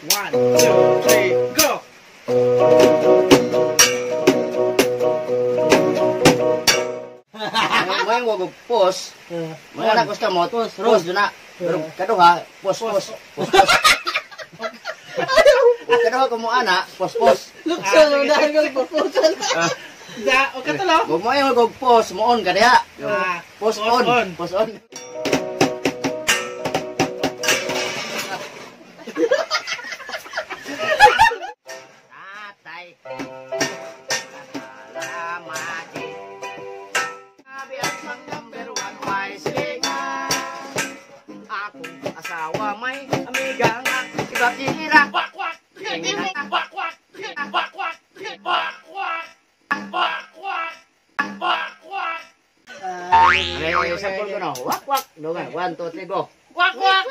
1, 2, 3, go! Mo og pos. Mga anak ko kamot, pos na. Pero kaduha, pos pos. Pos pos. Kaduha ko mo ana, pos pos. Luksan na dahil ko pos. Da, o katulo. Mo og pos, moon ka diha. Pos on, pos on. Tatay. Asawa may amiga nga ibakira. Wak wak wak wak wak wak wak wak wak wak wak wak. Ay, sample ko no. Wak wak. Dungan, 1 2 3 go. Wak wak.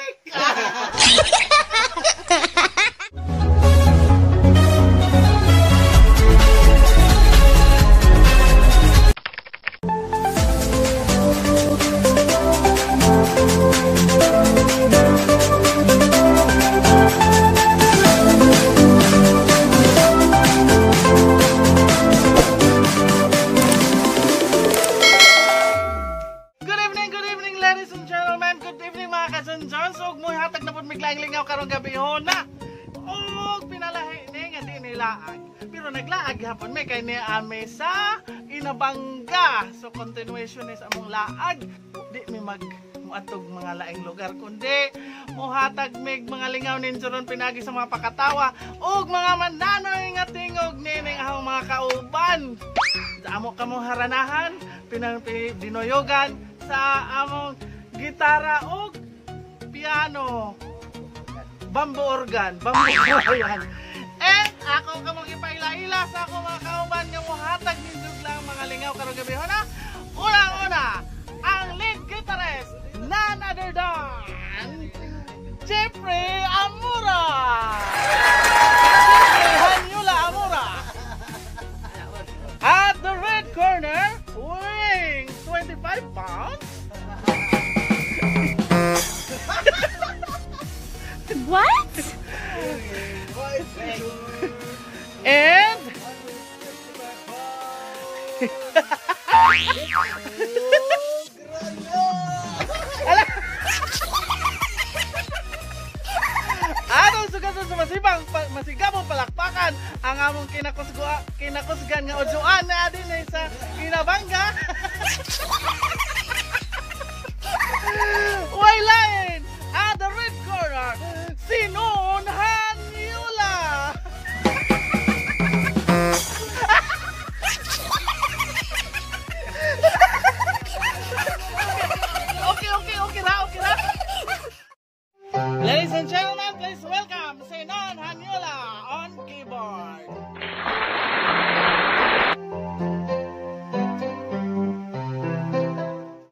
Pero naglaag hapon may kay ni ame sa Inabanga. So continuation is among laag. Di mi mag muatog mga laing lugar kundi muhatag mig mga lingaw ninyo ron pinagi sa mga pakatawa ug mga mandanoy nga tingog nining ahong mga kauban. Sa amo kamong haranahan, dinoyogan sa among gitara ug piano. Bamboo organ, bamboo organ. And ako kamong ipaila-ila sa akong mga kauban nga muhatag ninyo lang mga lingaw karong gabi na. Unang-una, ang lead guitarist, none other than Jeffrey Amura. Jeffrey Hanyula Amura. At the red corner, weighing 25 pounds. What? And atong sugason sa masibang masigabong palakpakan ang among kinakusgan nga udyoan na adin sa Inabanga. Way lain at the red corner, si Non Hanyula. Okay ra. Ladies and gentlemen, please welcome si Non Hanyula on keyboard.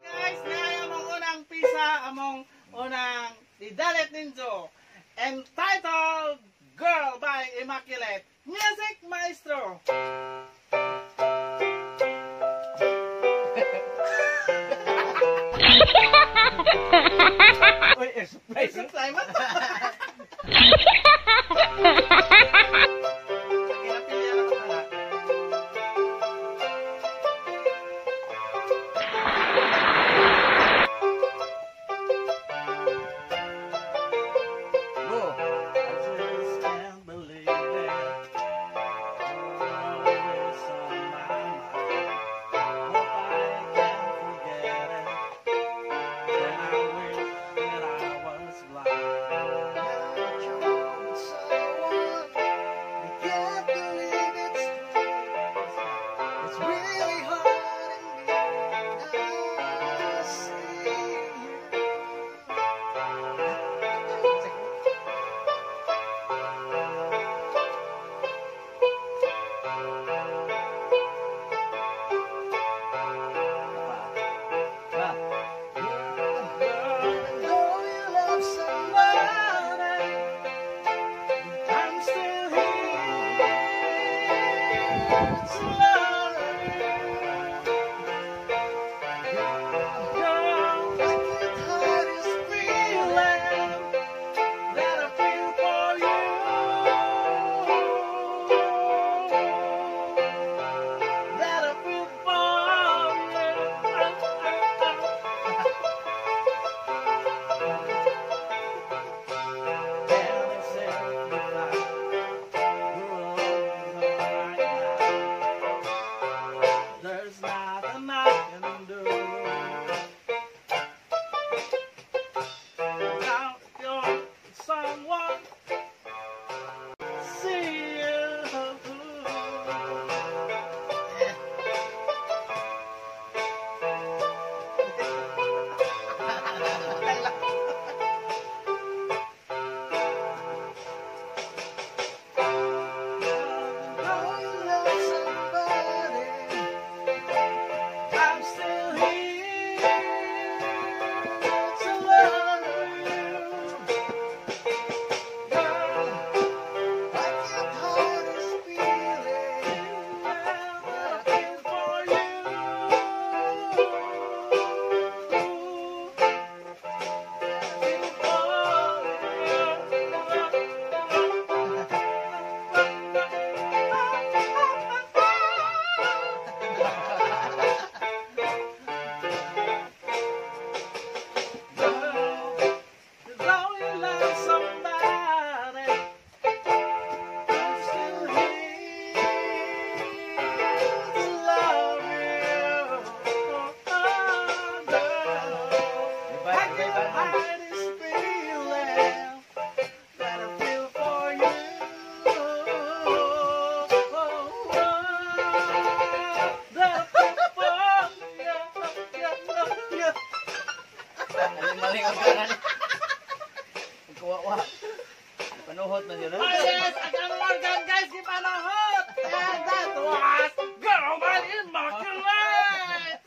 Guys, na among unang pisa, among unang idalit ninyo, entitled Girl by Immaculate. Music Maestro. Uy, air supply. Air supply man. That I feel for you. Ginuhot man yun. Oh yes, ang among organ guys, gipanuhot! And that was Global Immaculate!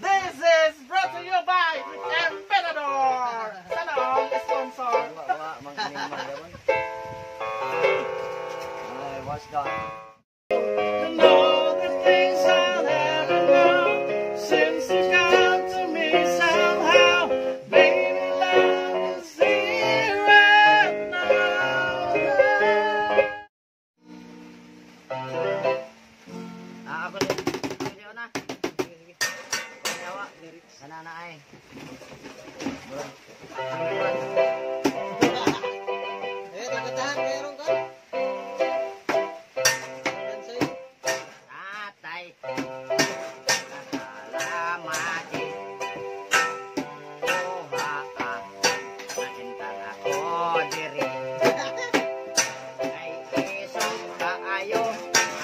This is brought to you by Emperador! Sana all sponsor. Wa mang animal gabon. Ay, what's that? And all the things I'll ever know since you got to me somehow, baby, love is here and now. Ah, ako din. Sige na. Sige, sige. Yawa, kana na ay. Murag. Eh, takatahan meron ka. Dansay. Tatay ko nakalamati. Kuha ka, naintang ako diri. Ay isog kaayo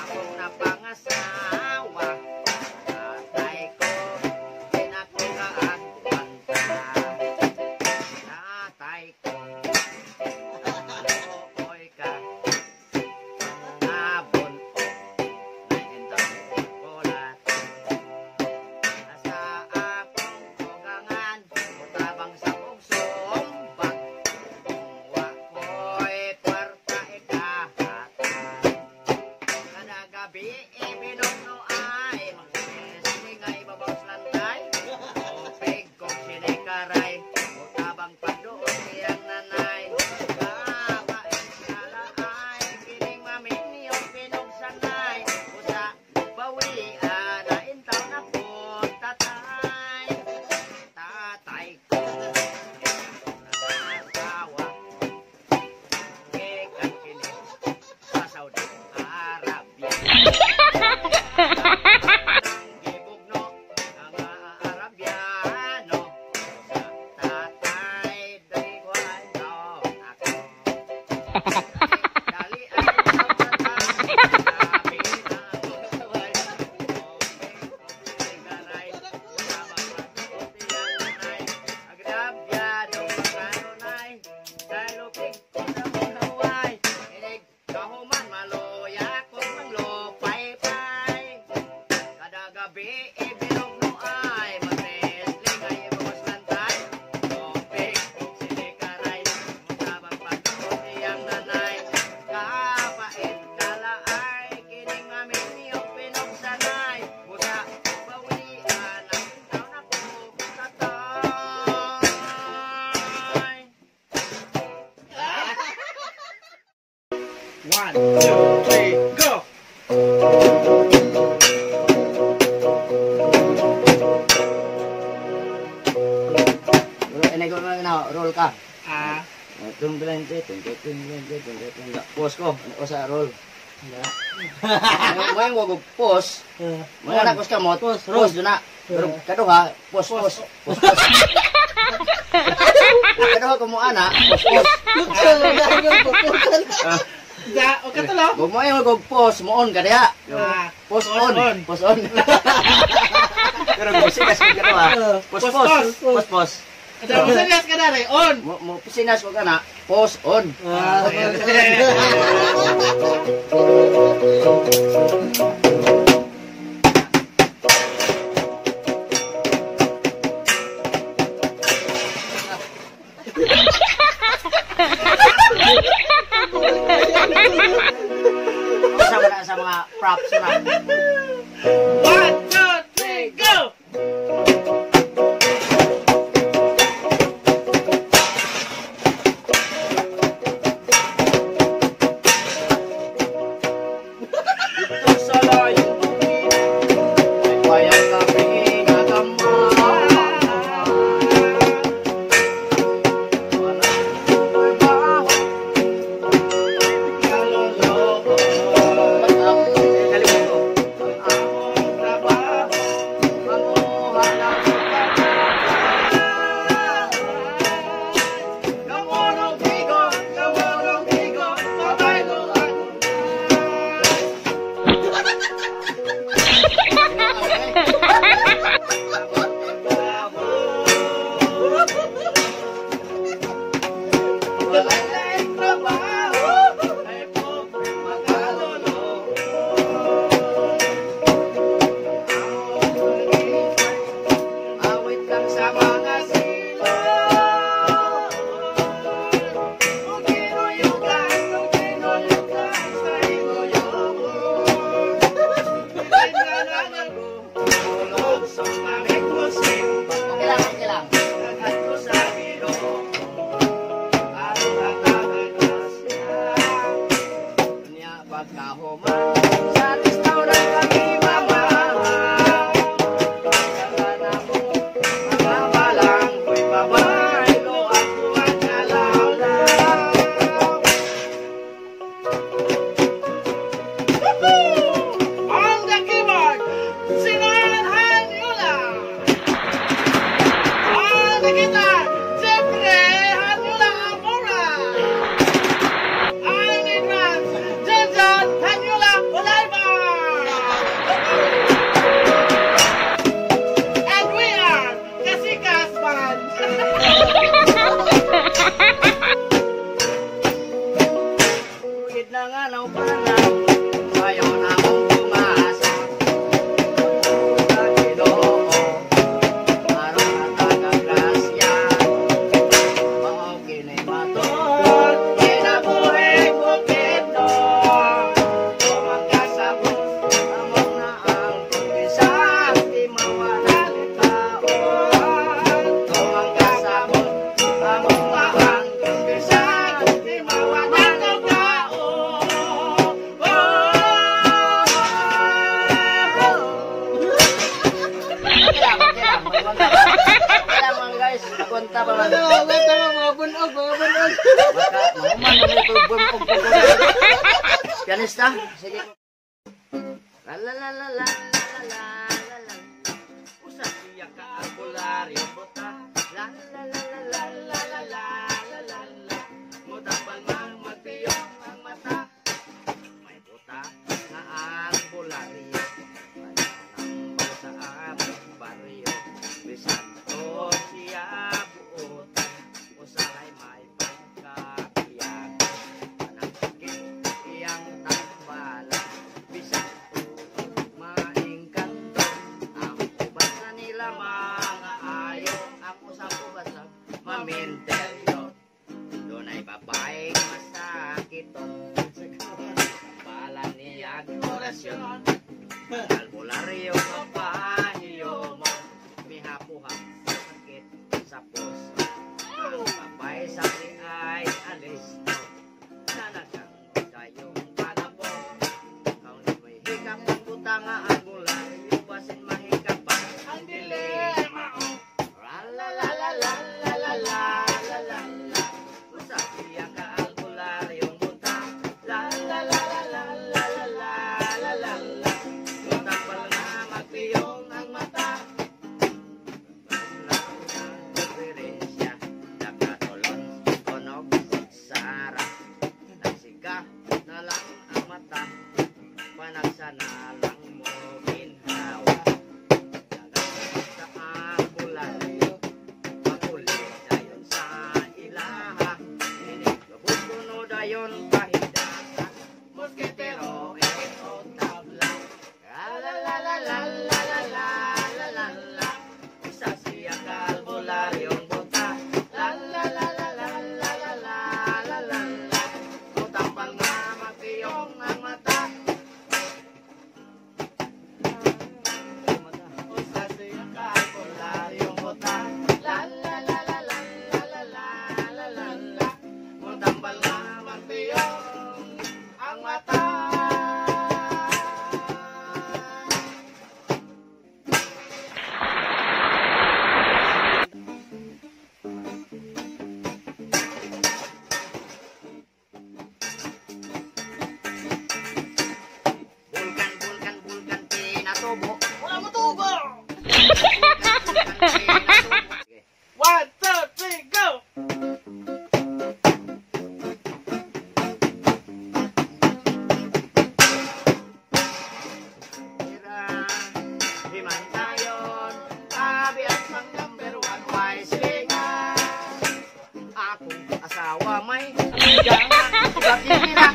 akong napangasawa. Tatay ko, di na ko kaagwanta. Tatay ko, maluoy ka. Nabun-o, naintang kulat. Nasa akong ugangan, mutabang sa sumbag. Kung wa ko'y kwarta ikahatag. Kada gabi ibinugno ay magsisilingay babaw lantay. Upig kong sinikaray, mutabang padoon siyang nanay. Kapain kalaay, kining maminyo pinugsanay. Usa bawian, naintaw na po tatay. Tatay ko, asawa. Gikan kini sa Saudi Arabia. Gibugno ang Arabiano. Sa tatay, dayguano ako. Dali ay tatay, sabi na Agrabyado kanunay, kalupig ko sa munaway, inig kahuman maluya kong manglupay-pay. Kada gabi ibinog no ay, matesling ay ibos lantay, tupig sinikaray, mutabang pagkakot iyang nanay. Kapait kalaay, kining amin iyong pinugsanay, busa bawian ang taon ako tatay. One, two, three, go! Ini ko na roll ka. Ah, Tung blende, tung tung blende, tung tung. Pause ko, o sa roll. Mo yung wag pause. Mo na kus ka mo, Pause, roll. pause na. Pero kaduha, pause, pause, pause, pause. Kaduha ko mo ana, pause, pause. Proposal. Da, o katulo. Kung mo yung wag pause, mo on ka diha. Ah, Pause pause on, on. pause on. Pero kung sinas ko kaduha, pause, pause, pause, pause. Da, mo serious ka na rin. On! Mo mo sinas ko kana, pause on. Ah, Sa wala sa mga props na. 1, 2, 3, go! Dito sa layong bukid, ay payang kape nga gamay. Walang trabaho, kaluloob. Kalimutan ko. Ang among Among paang bisag di mawanan ang tao. Oh! Okay lang, okay lang. Magwanta. Okay lang mga guys, magwanta pa man. Ano, mga mga bunog, mga bunog. Maka, mahuman na may bunog. Pianista, sige. La la la la la la la la la. Usa siya ka albularyo buta. La la la la la la la la la la la. Mutambal mang magpiyong ang mata. May buta nga albularyo. Tambal sa among baryo. Bisan ko siya buotan. Usahay may pagkakiyag. Panangkit iyang tambala. Bisan maingkanto. Ang uban sa nila mga ayo. Ako sa uban sa maminteryo. Dunay babaeng masakiton. Tambala niya orasyon. Albularyo mapahiyo mo. Mihapuhap sakit sa puso. Ang babae sa ay alisto. Nanagang kayong panabo. Kung may hikap ang buta nga albularyo. Basin mahikap pa Ang dilema. La la la la la la la la la la la. Usa siya ka albularyong buta. La la la la la la la la la la la. Mutambal nga magpiyong ang mata. Konferensya, nakatulon, tunog, sara. Nagsiga na lang ang mata. Panagsana lang mo ginhawa. Sa albularyo, Mapuli dayon sa ilaha. Lubos kuno dayon pahidasan. Moskitero. Pero o tabla. La la la la la la la la la la la. Usa siya ka albularyong buta. La la la la la la la la la la la. Mutampal nga magpiyong ang mata. Usa siya ka albularyong buta. La la la la la la la la la la la. Mutambal nga magpiyong Ang mata. Bulkan, bulkan, bulkan, pinatubo. Wala mo tubo. Bulkan, bulkan, pinatubo. Sige. 1, 2, 3, go! Tira, himantayon, abi at pang number one wise silingan. Akong asawa may amiga nga, bakira.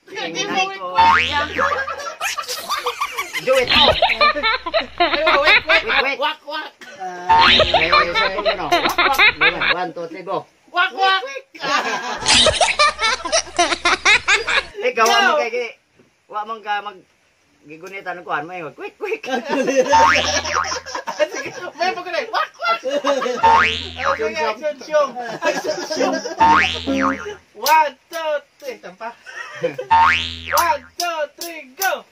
Tingnan ko siya. Do it. Oh. Ay, wait, wait, Wait, wait. Wak, wak. Wait, wait, wait, wait, no. Wak, wak. 1, 2, 3, go. Wak, wak. Ikaw, wa man kay wa man ka mag gigunitan kuan mo ingon. Quick, quick. Sige, may pagkulay. Wak, wak. Sige, action show. Action show. 1, 2, 3. Tampa. 1, 2, 3, go!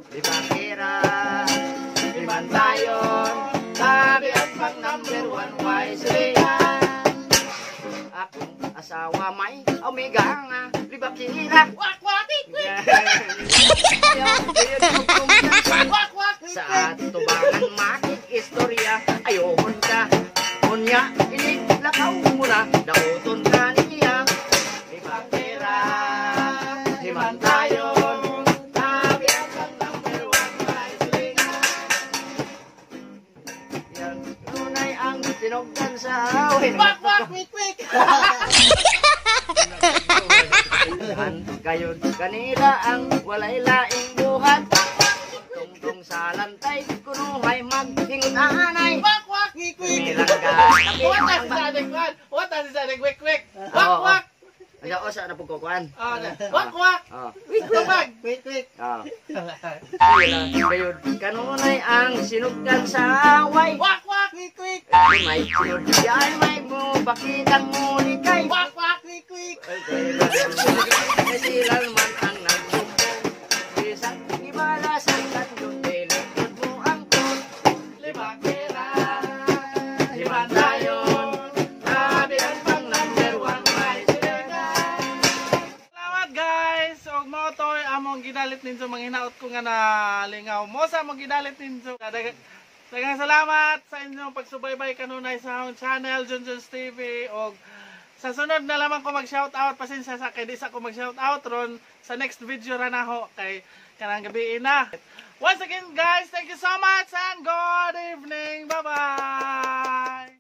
Di bakira, himantayon, tabi at pang number one wise silingan. Akong asawa may amiga nga, libakira. Wak, wak. Wak, wak. Sa tubangan makik-istorya, ayohon ka. Unya, iniglakaw mo na, dauton ka niya. Di bakira, himantayon, tabi at pang number one wise silingan. Yan, tunay ang tinugdan sa awin. Wak, wak, wik, wik. Kayon kanila ang walay laing buhat. Tungtong sa lantay, kunuhay maghingot anay. Wak, wak, wik, wik. Milang ka, What si Sadek, what? What si Sadek, wik, wik. Wak, Oo. wak. Ano usa na pud ko kuan. Ah, wak wak. Oh. Tubag. Wait, wait. Oh. Sila gayud kanunay ang sinugdan sa away. Wak wak. Quick, quick. Ay, may sinugdan may mo pakitang mulikay. Wak wak. Quick, quick. Ay, sila man ang nagsugdan. Bisan ibala sa kanyon dili mo angkot. Lima kera. Lima tayon. Labi ang pang number 1 may sila. Salamat, guys. Og mao toy among gidalit ninyo, mga hinaot ko nga na lingaw mo sa among gidalit ninyo. Daghang salamat sa inyong pagsubaybay kanunay sa akong channel, Junjun's TV, og sa sunod na lamang ko mag shout out. Pasensya sa kay di sa ko mag shout out ron, sa next video ra naho kay kanang gabi na. Once again, guys, thank you so much and good evening. Bye bye.